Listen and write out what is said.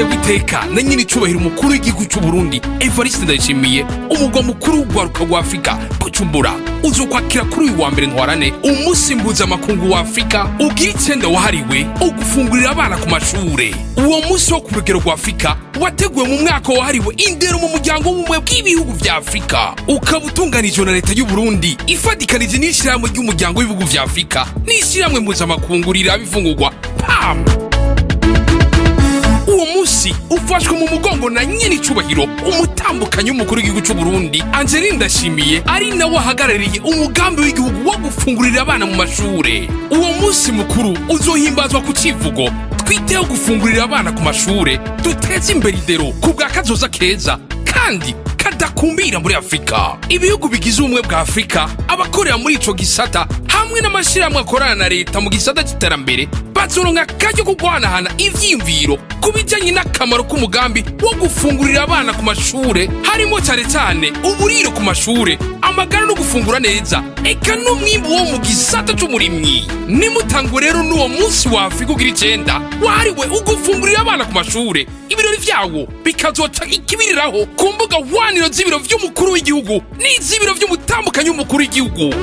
Utewe iteka na nyiri icubahiro umukuru w'igihugu c'u Burundi Evariste Ndayishimiye, umugwa mukuru w'urwaruka rwa Afurika Bujumbura uzokwakira kuri uyu wa 1 Ntwarane umunsi mpuzamakungu wa Afurika ugira icenda wahariwe ugufungurira abana ku mashure. Uwo munsi wo ku rugero rwa Afurika wateguwe mu mwaka wahariwe indero mu muryango w'ubumwe bw'ibihugu vya Afurika, ukaba utunganijwe na leta y'u Burundi ifatikanije n'ishirahamwe ry'umuryango w'ibihugu vya Afurika n'ishirahamwe mpuzamakungu riraba imfungurwa PAM. Uwo munsi ufashwe mu mugongo na nyene icubahiro umutambukanyi w'umukuru w'igihugu c'u Burundi Angeline Ndashimiye, ari nawe ahagarariye umugambi w'igihugu wo gufungurira abana mu mashure. Uwo munsi mukuru uzohimbazwa ku civugo: "Twiteho gufungurira abana ku mashure, duteze imbere indero ku bwa kazoza keza kandi kadakumbira muri Afurika." Ibihugu bigize ubumwe bwa Afurika, abakorera muri ico gisata hamwe n'amashirahamwe akorana na leta mu gisata c'iterambere bazoronka akaryo ko guhanahana ivyiyumviro ku bijanye n'akamaro k'umugambi wo gufungurira abana ku mashure, harimo cane cane uburiro ku mashure, amagara no gufungura neza, eka n'umwimbu wo mu gisata c'umurimyi. Nimutangwe rero n'uwo munsi wa Afurika ugira icenda wahariwe ugufungurira abana ku mashure, ibirori vyawo bikazoca ikibiriraho ku mbuga hwaniro z'ibiro vy'umukuru w'igihugu n'iz'ibiro vy'umutambukanyi w'umukuru w'igihugu.